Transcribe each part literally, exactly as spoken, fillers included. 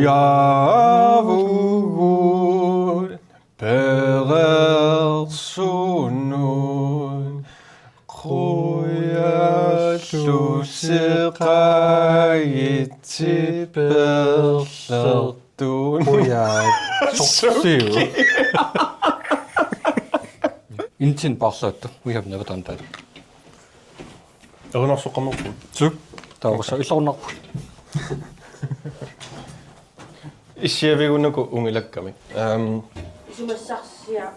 Kaavugut pereersunut qujalluseqaagitsi peerlertut. Quja. Sorsiu. Intin paarlaattu. We have never done that. Erinarsoqqammerput. Su. Taava oqassaa illuarnarput. Issiavigunuku ungilakkamik. Ehm. Isumassarsia.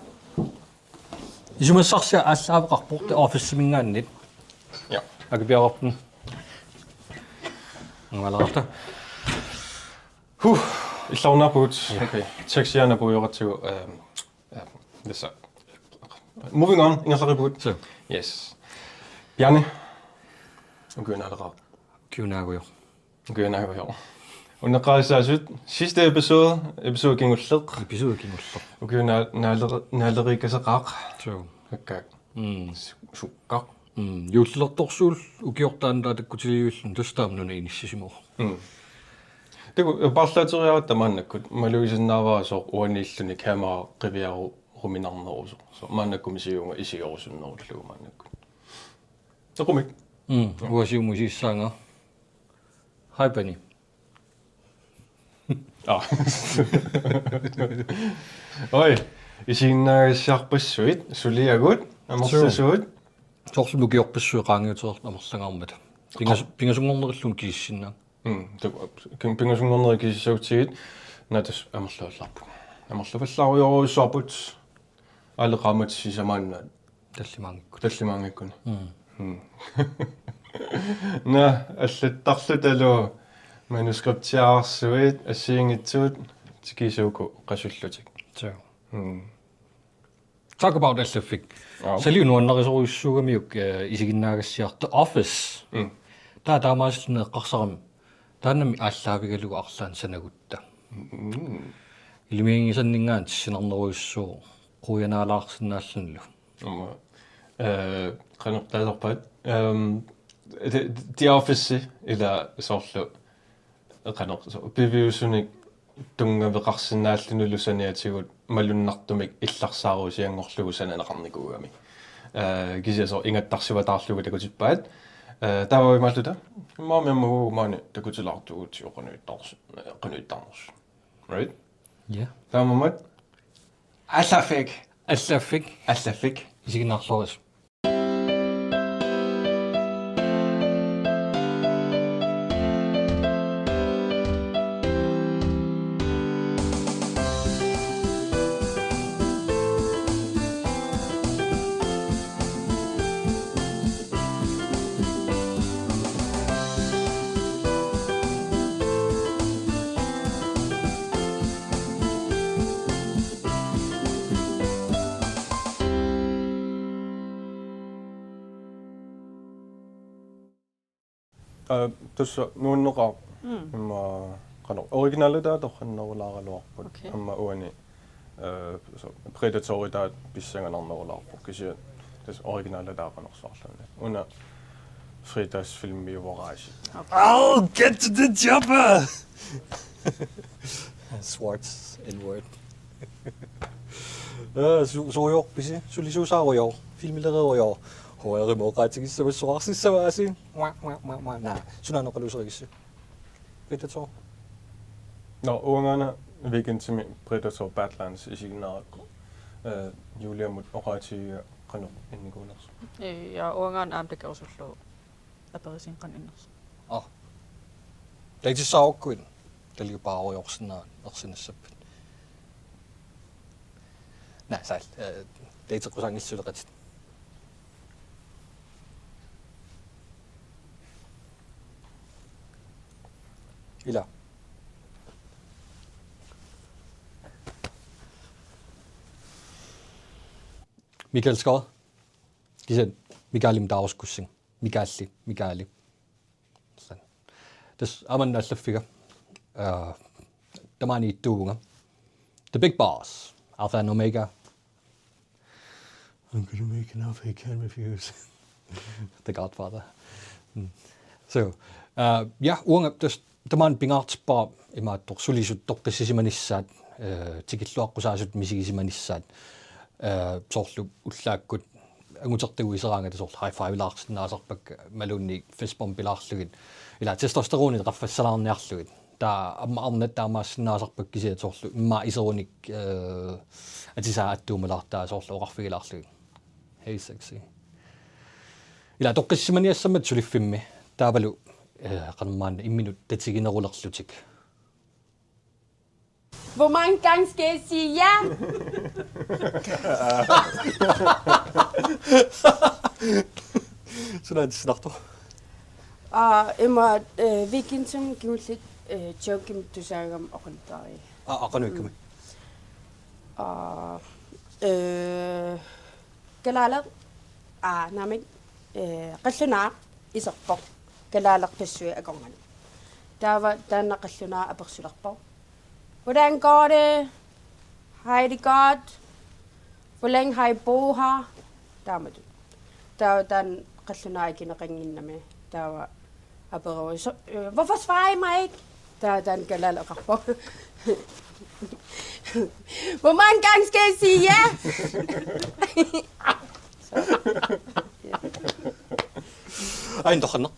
Isumassarsia aallaaveqarpoq The Office-iminngaanniit. Ja. Akipiararpun. Angalaarta. Huh. Illuarnarput. Ja. Okay. Taxiana puiuqatsigu, ehm, ehm, tassa. Moving on, ingerlaqipput. So. Yes. Bjarne. Ukiunaaleqaaq. Ukiunaagujoq. Ukiunaagujoq. Unneqqarissaasut sidste episode, episode kingulleq. Episode kingulleq. Ukiunaa-, naaleri-, naaleriikkaseqaaq. So. Hakkaak. Mm. Su-, sukkaq. Mm. Juullilertorsuul ukiortaanut taakkutilivilluni tassa taama nuna inissisimavoq. Mm. Taku, paarlaateriaratta maannakkut, malugisinnaavara sooq uaniilluni kamera qiviaruminarnerusoq. So, maannakkut misigunga isigerusunnerullugu maannakkut. Soqumik. Mm, uasiumusiissaanga. Hej, Benny. Ah. Oj, isiginnaagassiarpassuit, suliagut, amerlasuut. Soorlu ukiorpassuit qaangiutereerput amerlangaarmata. Pingas-, pingasunngornerilluunniit kisissinnaanngillat. Mm, taku, kin-, pingasunngornerit kisissagutsigit, natas amerlavallaarput. Amerlavallaarujoorujussuarput, aaleqaammat sisamaannaat. Tallimaanngikkuni. Tallimaanngikkuni. Mm. Mm. Naa, allattarlutalu manuskriptiarsuit, assigiinngitsut, tikisuuku qasullutik. So. Mm. Talk about allaffik. Aap. Sali nuannarisorujussuugamiuk, eh, isiginnaagassiaq The Office. Mm. Taava taamaasilluni eqqarsarami. Taannami aallaavigalugu arlaannik sanagutta. Mm. Ilimaginngisanninngaanniit tissinarnerujussuuvoq. Quujanaalaarsinnaallunilu. Aamma. Eh, qanoq taasarpaat. Ehm, The, The Office ila soorlu. Qanoq so-, piviusunik tunngaveqarsinnaallunilu saniatigut malunnartumik illarsaarusianngorlugu sananeqarnikuugami. Eh, kisianni soorlu ingattarsivallaarlugu takutippaat. Eh, taava imaalluta. Maani aamma maani takutilaartugut qanoq ittars-, qanoq ittarnersoq. Right? Ja. Taamaammat. Allaffik. Allaffik. Allaffik. Isiginnaarluarisi. Eh, tassa nuanneqaaq. Mm. Immaqa qanoq originalitaat torrannerulaaraluarput. Okay. Aamma uani, eh, so, Predatoritaat pissanganarnerulaarpoq kisianni tassa originalitaat qanorsuarluunniit. Una Fredas filmiuaraasi. Okay. I'll get to the chopper! Schwarz, N-word. Eh, su-, suujoorpisi, sulisuusaarujoor, filmilereerujoor. H R-imi oqaatigissamassuarsissimaasi. Mua, mua, mua, mua. Naa, sunaana oqaluuserigissi? Predator. Nå, uangaana weekendimi Predator Badlands isiginnaarakku. Eh, Juliamut oqaatigiga qanoq innikuunersoq. Eh, ja, uangaana aamma takerusullugu aperisinnaaneq innersoq. Aa. Datissaarukkuit taliupaarujoorsinnaavat ersinissapput. Naa, saal, eh, dateqqusaanngillat suleqatit. Ila. Mikael Skov. Kisianni Mikaelimik taarusukkussigit. Mikaeli, Mikaeli. Sådan. Tassa aamma allaffiga. Eh, tamaani ittuuvunga. The Big Boss, Alpha and Omega. I'm gonna make an offer he can't refuse. The Godfather. Mm. So, eh, ja, uanga tassa Tamaani pingaartippara imaattoq sulisut toqqissisimanissaat, eh, tikilluaqqusaasut misigisimanissaat, eh, soorlu ullaakkut angutertagut iseraangata soorlu high five-laarsinnaasarpakka imaluunniit fistbump-ilaarlugit. Ila testosteronit qaffassalaarniarlugit. Taava aamma arnat taamaassinnaasarpakka kisianni soorlu immaqa iserunik, eh, atisaa attuumalaartaa soorlu oqarfigilaarlugit. Hey sexy. Ila toqqissisimaniassammat suliffimmi. Taavalu, eh, qanormaanna imminut tatiginerulerlutik. Hvor mange gange skal jeg sige ja? Sunaat snart. Aa, ima, eh, weekendimi kingulleq, eh, jokimik tusaagami oqaluttuarii. Aa, aqanuikkami. Aa, eh, kalaaleq, aa, naamik, eh, qallunaaq iserpoq. Kalaaleq passuit akornanni. Taava taanna qallunaaq apersulerpoq: Hvordan går det? Har I det godt? Hvor længe har I boet her? Taamatut. Taava taanna qallunaaq ikineqannginnami. Taava aperuvoq: Så, øh, hvorfor svarer I mig ikke? Taava taanna kalaaleq oqarpoq: Hvor mange gange skal jeg sige ja? Ain toqanneq.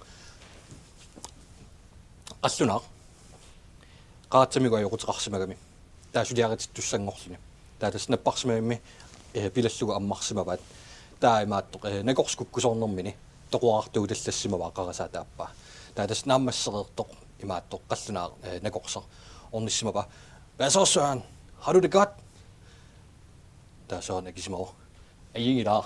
Qallunaaq. Qaratsamigooq ajoquteqarsimagami. Taava suliaritittussanngorluni. Taava tassa napparsimagami, eh, pilallugu ammarsimavaat. Taava imaattoq, eh, nakorsaq kukkusoornermini toqorartuutallassimavaa qarasaata aappaa. Taava tassa naammassereertoq imaattoq qallunaaq, eh, nakorsaq ornissimavaa: Hvad så, Søren? Har du det godt? Taava Søren akisimavoq: Ajunngilaq.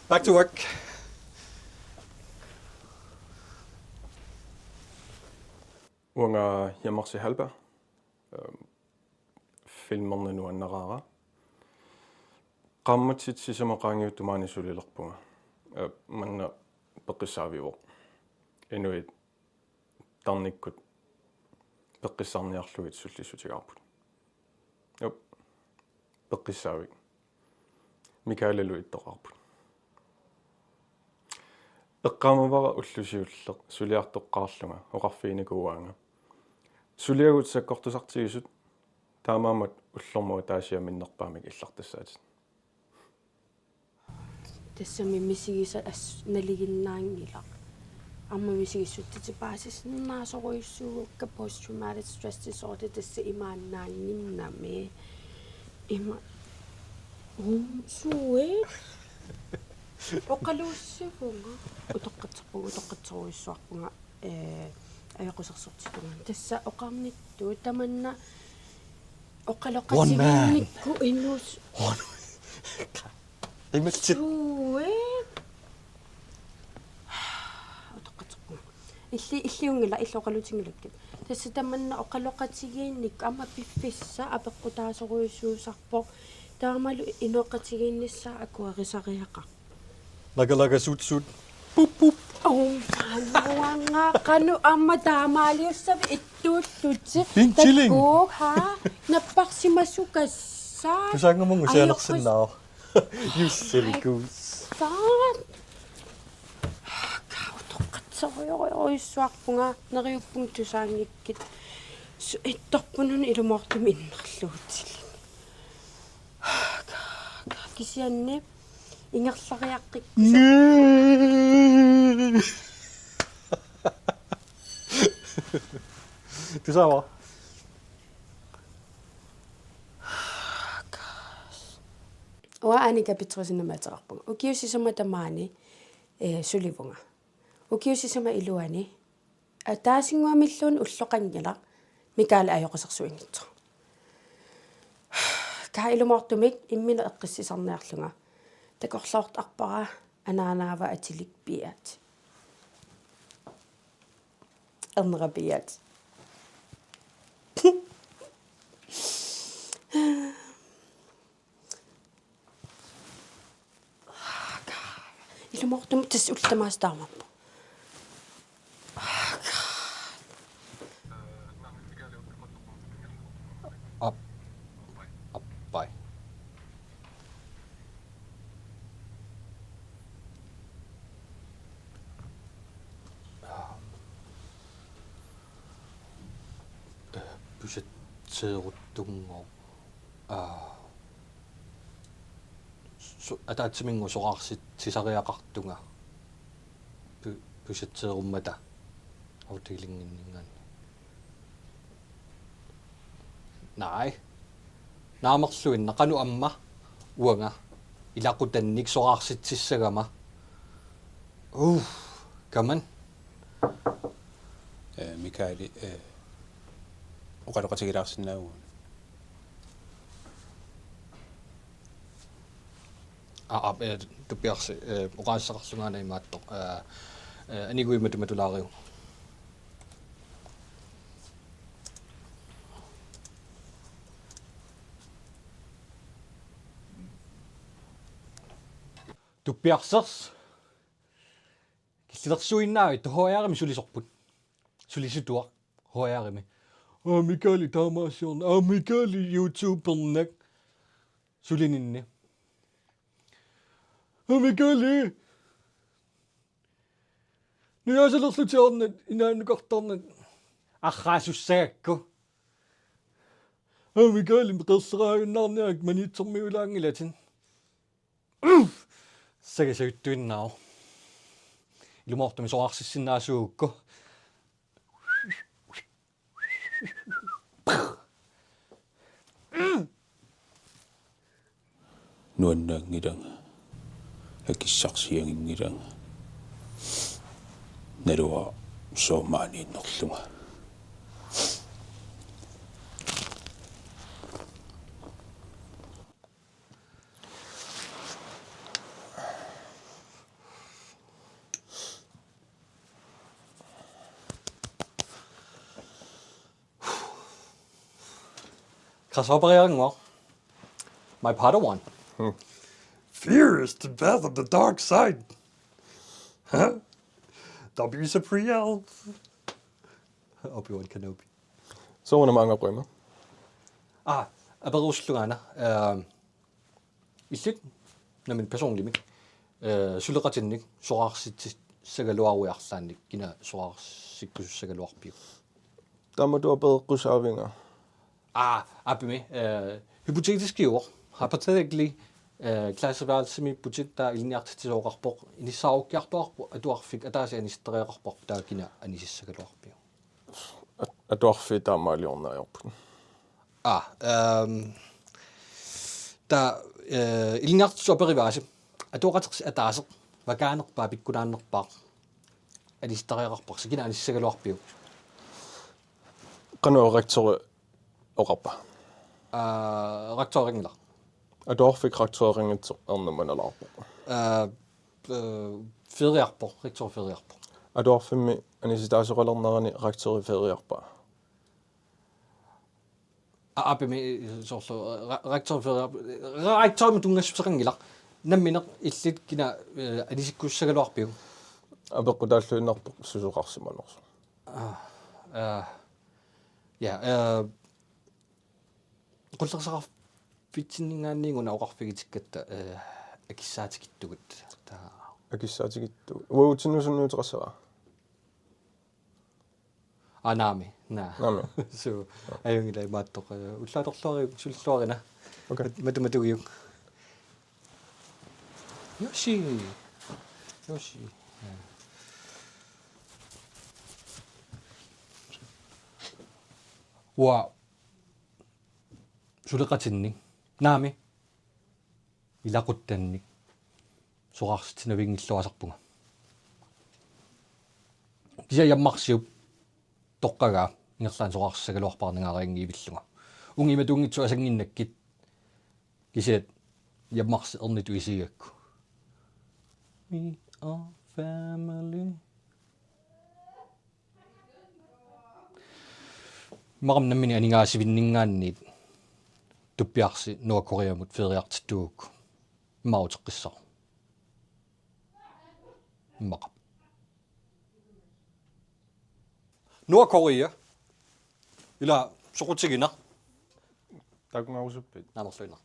Back to work. Uanga Hjalmar Sieghalberg, øhm, filmerneq nuannaraara. Qaammatit sisamat qaangiuttut maani sulilerpunga. Øh, manna peqqissaaviuvoq. Inuit tarnikkut peqqissaarniarlugit sullissutigaarput. Jop. Peqqissaavik. Mikaelalu ittoqarput. Eqqaamavara ulloq siulleq suliartoqqaarlunga oqarfiginikuuaanga: Suliagut sakkortusartigisut, taamaammat ullormut ataasiamut minnerpaamik illartassaatit. Tassami misigisat as-, nalinginnaanngilaq. Aamma misigissutsitsipaasinnaasorujussuugakka post traumatic stress disorder tassa imaannaannginnami. Ima. Uum, suue. Oqaluussivunga. Utoqqatserpunga, utoqqatserujussuarpunga. Eh, ajoqusersortitungaani. Tassa oqarnittut tamanna oqaloqatigiinnikku inus. One man. One. Imatsit. Suue. Utoqqatserpunga. Illi-, illiunngilaq, illit oqaluutinngilakkit. Tassa tamanna oqaloqatigiinnikku aamma piffissaq apeqqutaasorujussuusarpoq. Taamalu inoqatigiinnissaa akuerisariaqarpoq. Laka laka suut suut. Pup pup. Uummaannuanga qanoq aamma taamaaliussavit ittuullutit. Pink chilling. Takuuk haa napparsimasukassaat. Tusaanngumunga sianersinnaavoq. Jusselikuus. Saat. Kautoqqatserujorujussuarpunga neriuppunga tusaanngikkit. Su-, ittorpununa ilumoortumik innerluutilik. Kisianni ingerlariaqqikkusu. Tusaava? Uanga Annika Petrussenimik ateqarpunga. Ukiut sisamat tamaani, eh, sulivunga. Ukiut sisamat iluanni ataasinnguamilluunniit ulloqanngilaq Mikael ajoqusersuinngitsoq. Kaa ilumoortumik imminut eqqissisarniarlunga. Takorloortarpara anaanaava atilik piiaat. Ernera piiaat. Ilumoortumik tassa ullut tamaasa taamaappoq. Aap. Aappai. Pujatseeruttunngooq. Aa. Su-, ataatsiminnguaq soraarsitisariaqartunga. Pu-, pujatseerummata afdelinnginninngaanniit. Nej. Naamerluinnaq qanoq aamma uanga ilaqutannik soraarsitissagama. Uh, kaman. Eh, Mikaeli, eh, oqaloqatigilaarsinnaavugut. Aa, aa, eh, Tuppiarsi, eh, oqaaseqarlungaana imaattoq. Eh, eh, aniguit matu-, matulaariuk. Tuppiarseq. Killilersuinnaavit, H R-imi sulisorput. Sulisituaq H R-imi. Aa, Mikaeli taamaasiorneq. Aa, Mikaeli YouTuberneq. Sulininni. Aa, Mikaeli. Nujaasalerlutit arnat, inaannukartarnat. Arraasussagakku. Aa, Mikaeli, qeerleraajunnaarniarit Maniitsormiulaanngilatit. Sagisagittuinnaavoq. Ilumoortumik soraarsissinnaasuugukku. Nuannaanngilanga. Akissarsiaginngilanga. Naluara sooq maaniinnerlunga. Grasshopperiarannguaq. My Padawan. Hmm. Fear is the path of the dark side. Huh? W. Sapriel. Obi-Wan Kenobi. Soorunami angaquima. Aa, aperusullugu aana. Ehm, illit nammineq personlimik, eh, suleqatinnik soraarsitissagaluaruit arlaannik kina soraarsikkusussagaluarpiuk? Taamatut apereqqusaavinga. Aa, aappaami, eh, hypotetiskiuvoq, hypothetically, eh, klasseværelsimiipputit, taava ilinniartitsisooqarpoq, inissaarukkiartuaarpoq atuarfik ataaseq anisittariaqarparput, taava kina anisissagaluarpiuk? At-, atuarfiit taamaaliorneq ajorput. Aa, ehm, taava, eh, ilinniartitsisut aperivaasi: Atuaqatersi ataaseq, vagaanerpaaq, pikkunaannerpaaq, anisittariaqarparsi, kina anissagaluarpiuk? Qanoq rektori oqarpa? Aa, rektorinngilaq. Atuarfik rektorinngitsoq ernumanalaarpoq. Aa, eh, feriarpoq, rektori feriarpoq. Atuarfimmi anisitaasoqalernerani rektori feriarpa? Aa, aappaami, eh, soorlu, eh, re-, rektori feriarp-, re-, rektorimut tunngassuteqanngilaq. Nammineq illit kina, eh, anisikkusussagaluarpiuk? Apeqqutaalluinnarpoq susoqarsimanersoq. Aa, aa, ja, eh, qullersaqarfitsinninngaanniit una oqarfigitikkatta, eh, akissaatikittugut. Taava. Akissaatikittugut. Uagutsinnut sunniuteqassava? Aa, naamik, naa. Naamik. Suu, ajunngilaq imaattoq, eh, ullaap atorluarlugu sulilluarina. Okay. Mat-, matu-, matugiuk. Yoshi. Yoshi. Ja. Uanga suleqatinnik, naamik, ilaquttannik soraarsitsinavinngilluasarpunga. Kisianni Hjalmarsiup toqqagaa ingerlaannaq soraarsissagaluarpara nangaarianngivillunga. Uunga imatunngitsoq asannginnakkit, kisianni Hjalmarsi ernitut isigigakku. We are family. Immaqa nammineq aningaasivinninngaanniit Tuppiarsi Nordkoreamut feriartittugukku immaqa uteqqissaaq. Immaqa. Nordkorea. Ila soqutiginaq. Takunngarusuppit? Naamerluinnaq.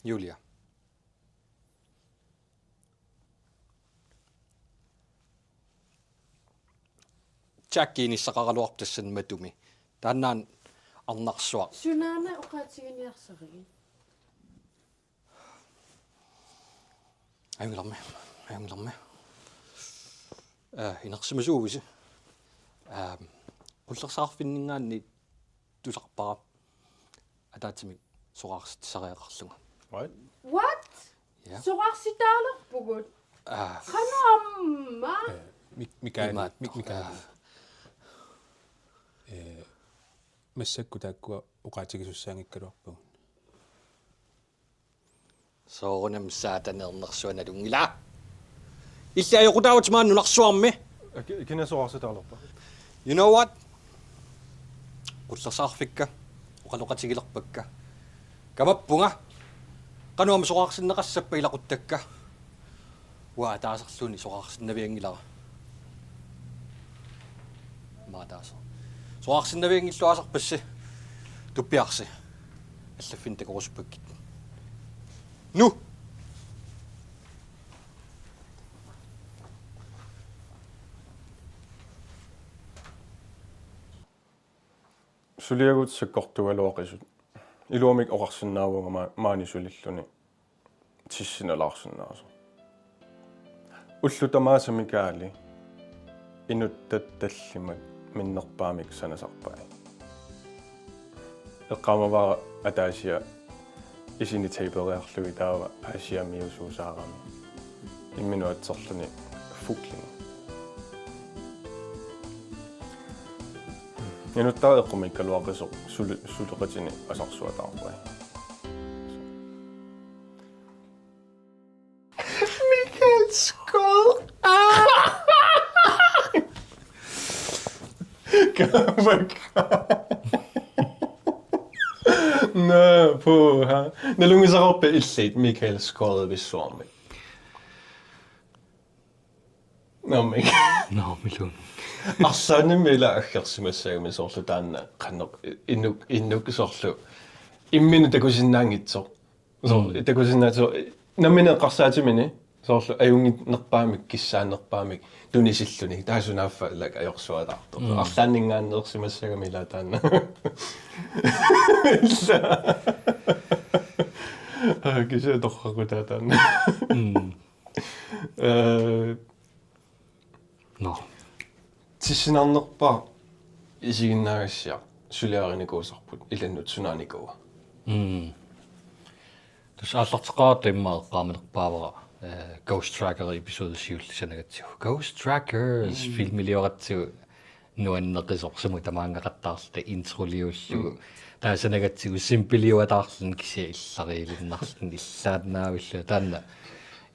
Julia. Taakkiinissaqaraluarpoq tassani matumi. Taannaana arnarsuaq. Sunaana oqaatiginiarsarigit? Ajunngilaq. Ajunngilaq. Aa, inersimasuuvisi? Aa, qullersaqarfinninngaanniit tusarpara ataatsimik soraarsitisariaqarlunga. Right. What? Ja. Soraarsitarpugut. Aa. Qanoq aamma? Ee, Mik-, Mikael, imaattoq. Mik-, Mikael. Aa. Ee, massakkut taakkua oqaatigisussaanngikkaluarpagut. Soorunami saataneernersuaq nalunngilara. Illit ajoqutaavit maani nunarsuarmi. Aki-, kina soraarsitarlerpa? You know what? Qullersaqarfikka, oqaloqatigilerpakka. Kamappunga. Qanoq aamma soraarsinneqassappat ilaquttakka. Uanga ataasarluunniit soraarsinnavianngilara. Aamma ataaseq. Soraarsinnavianngilluinnarpassi. Tuppiarsi. Allaffinnik takorusuppakkit. Nu! Suliagut sakkortugaluaqisut. Iluamik oqarsinnaavunga ma-, maani sulilluni tissinalaarsinnaasoq. Ullut tamaasa Mikaeli inuttat tallimat minnerpaamik sanasarpai. Eqqaamavara ataasia isini taperiarlugit taava Asiamiusuusaarami. Imminut atserluni Fugling. Inuttara eqqumiikkaluaqisoq suli-, suleqatini asarsuataarpai. Mikael Skov. Kavaka. Nå, puha. Nalunngisaqarpa illit Mikael Skov pissuarmi? Naamik. Naamilluunniit. Arlaannimmi ila aggersimassagami soorlu taanna qanoq inuk, inuk soorlu. Imminut takusinnaanngitsoq. Soorlu, mm, takusinnaatsoq. Nammineq eqqarsaatimini soorlu ajunnginnerpaamik, kissaannerpaamik tunisilluni. Taava sunaaffa ilaa ajorsuataartoq. Mm. Arlaanninngaanneersimassagami ila taanna. Ila. Aa, kisianni torraqutaa taanna. Mm. Ee, nå. Tissinarnerpaaq isiginnaagassiaq suliarinikuusarput, ilannut sunaanikuua? Mm. Tassa aallarteqqaaratta immaqa eqqaamanerpaavara, ee, Ghost Tracker episode syv sanagatsigu. Ghost Trackers, mm, filmilioratsigu nuanneqisoq sumut tamaangaqattaarluta introliullugu. Mm. Taava sanagatsigu simpeliuataarluni kisianni illariiliinnarluni illaannaavillugu. Taanna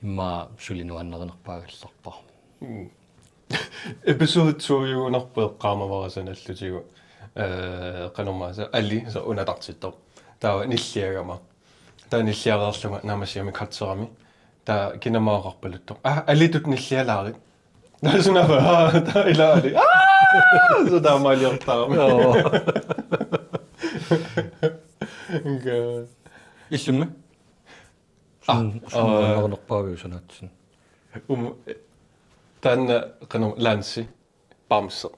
immaqa suli nuannarinerpaagallarpara. Mm. Episode to-jugunarpoq eqqaamavara sanallutigu. Ee, qanormaana Ali, soorlu una atartittoq. Taava nilliagama. Taava nilliareerlunga naammassigamik katserami. Taava kinamaaqarpaluttoq. Aa, alitut nillialaarit. Taava sunaaffa, aa, taava ila Ali. Aa, suu taamaaliortarami. Joo. Inga. Illimmi? Aa, sun, sun aa, nuannernerpaaviuk sanaatsin? Um, taanna qanoq Lansi. Bamse.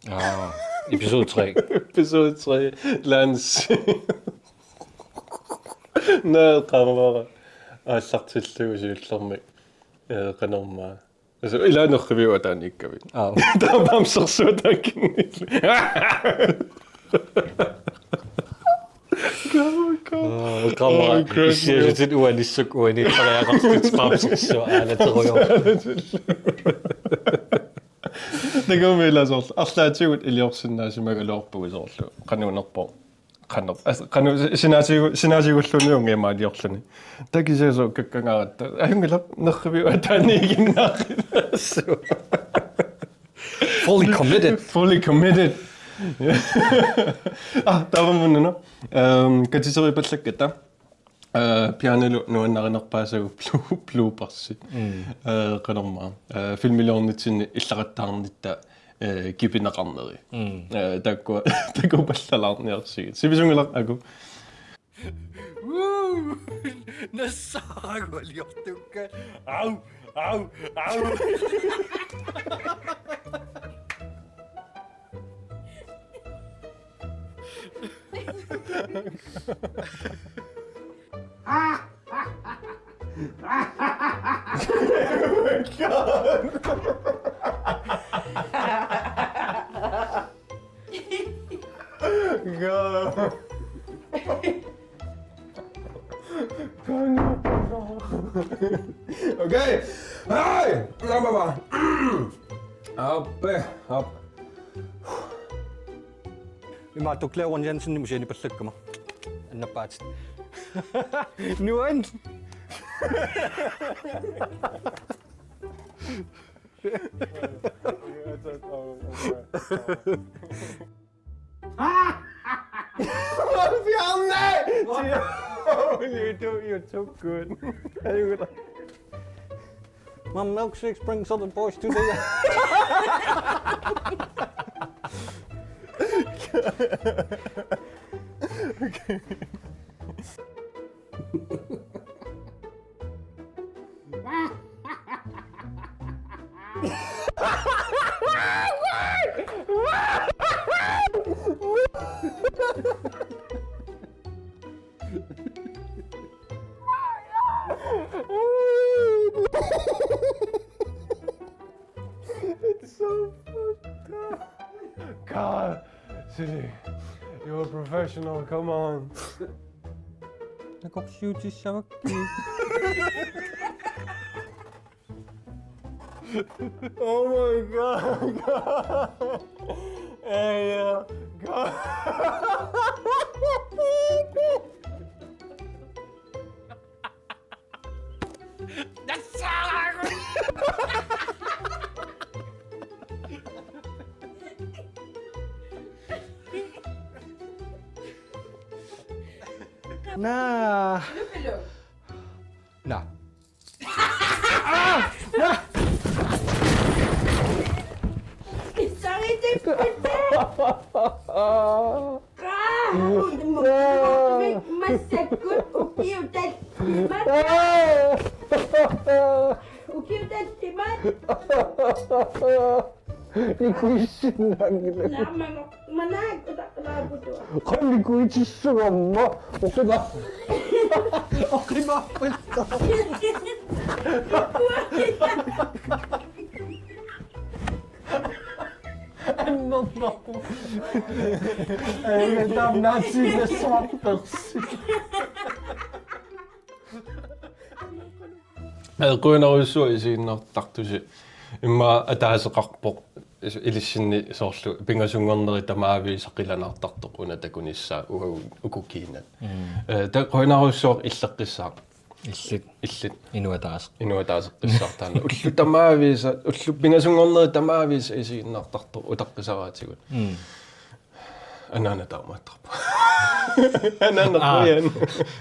Aa, episode tre. Episode tre, Lance. Naa, qaamavara. Aallartillugu siullermik. Ee, qanormaa. Altså, ilaa nerriviup ataaniikkavit. Aa. Taava bamsersuaq taakkununnga. Go, go. Aa, qaamavara. Oh, God, issiasutit uanissuk uaniittariaqartut bamsersuaq aalaterujoq. Takuummi ila soorlu arlaatigut iliorsinnaasimagaluarpugut soorlu. Qanoq nerpoq. Qanoq. As-, qanoq si-, sinaatigu-, sinaatigulluunniit ungiamaaliorluni. Taava kisianni soorlu kakkangaaratta. Ajunngilaq nerriviup ataaniiginnaarit. Fully committed. Fully committed. Ah, taava mununa. Ehm, katiteripallakkatta. Ee, piaanilu nuannarinerpaasagut blu-, bloopersit. Mm. Ee, qanormaa. Ee, filmiliornitsinni illaqattaarnitta, ee, kipineqarneri. Mm. Ee, taakku, taakku pallalaarniarsigit. Sivisunngilaq, aku. Woo! Nassaaragu aliortukka. Au, au, au. Okay. Hej. Nå, baba. Oppe. Op. Ima tukle on Jensen ni musiani pallakkama. Annappaat. Nuan. Fjern dig! You're too, you're too good. My milkshakes brings other boys to the It's so fucked up. God, Sili, you're a professional, come on. Nakorsiutissavakkit. Oh my God, God. Hey, uh, God. Nah. Nah. Sorry, massakkut ukiutallimat. Ukiutallimat. Nikuissinnaanngilaq. Naammagu manaak utaqqilaarputua. Qanikuitissugamma. Oqima. Oqimaappallaaq. Annernaarpu. Ej, taamnaatsiinnassuarpersi. Ee, qujanarujussuaq isiginnaartartusi. Immaqa ataaseqarpoq is-, ilissinni soorlu pingasunngornerit tamaviisa qilanaartartoq una takunissaa uagut uku kiinat. Mm. Ee, ta-, qujanarujussuaq illeqqissaaq. Illit. Illit. Inuit ataaseq. Inuit ataaseqqissaaq taanna. Ullut tamaviisa, ullut pingasunngornerit tamaviisa isiginnaartartoq utaqqisaraatigut. Mm. Anaana taamaattarpoq. Anaana Aa. Qujan.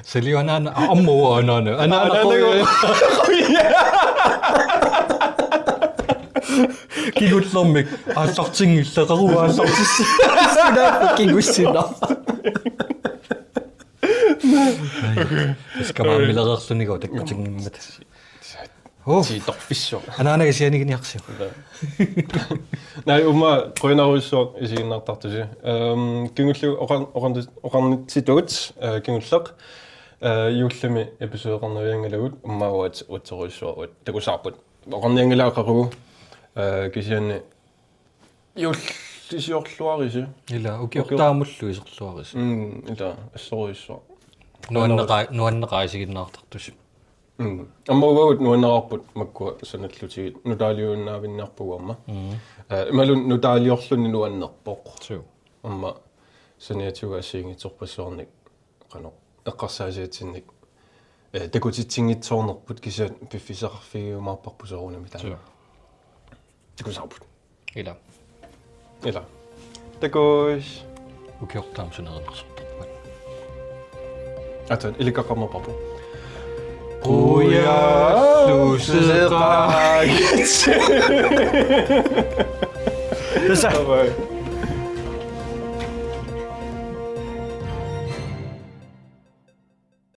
Sili anaana, aa, aamma uanga anaana. Anaana Anaana qujan. Qujan. Kingullermik. Aallartinngillat, qaqugu aallartissi. Sunaaffa kingussinnaa. Ai, taskamaammilereerlunigu takkutinngimmata. Uh. Tiitorfissuaq. Anaanaga sianiginiarsiuk. Naamik, uuma qujanarujussuaq isiginnaartartusi. Ehm, kingulliit oqar-, oqarni-, oqarnitsitut, eh, kingulleq. Eh, juullimi episodeqarnavianngilagut, uuma uagut uatsorujussuaq takusaarput. Oqarnianngilagut qaqugu, eh, kisianni juullisiorluarisi. Ila, ukiortaamullu iserluarisi. Mm, ila, assorujussuaq. Nuanneqaa-, nuanneqaaq isiginnaartartusi. Mm. Aamma uagut nuanneqaarput makkua sanallutigit. Nutaaliuinnaavinniarpugut aamma. Mm. Eh, imaluunniit nutaaliorluni nuannerpoq. Suu. Aamma saniatigut assigiinngitsorpassuarnik qanoq eqqarsaatigalugu, eh, takutitsinngitsoornerput kisianni piffissaqarfigiumaarparput soorunami taanna. Suu. Takusaarput. Ila. Ila. Takuss. Ukiortaami suna erinarsortarpat. Aatsaat, ilikkagaqarnerpaavoq. Qujalluseqaagit. Tassa. Bye bye.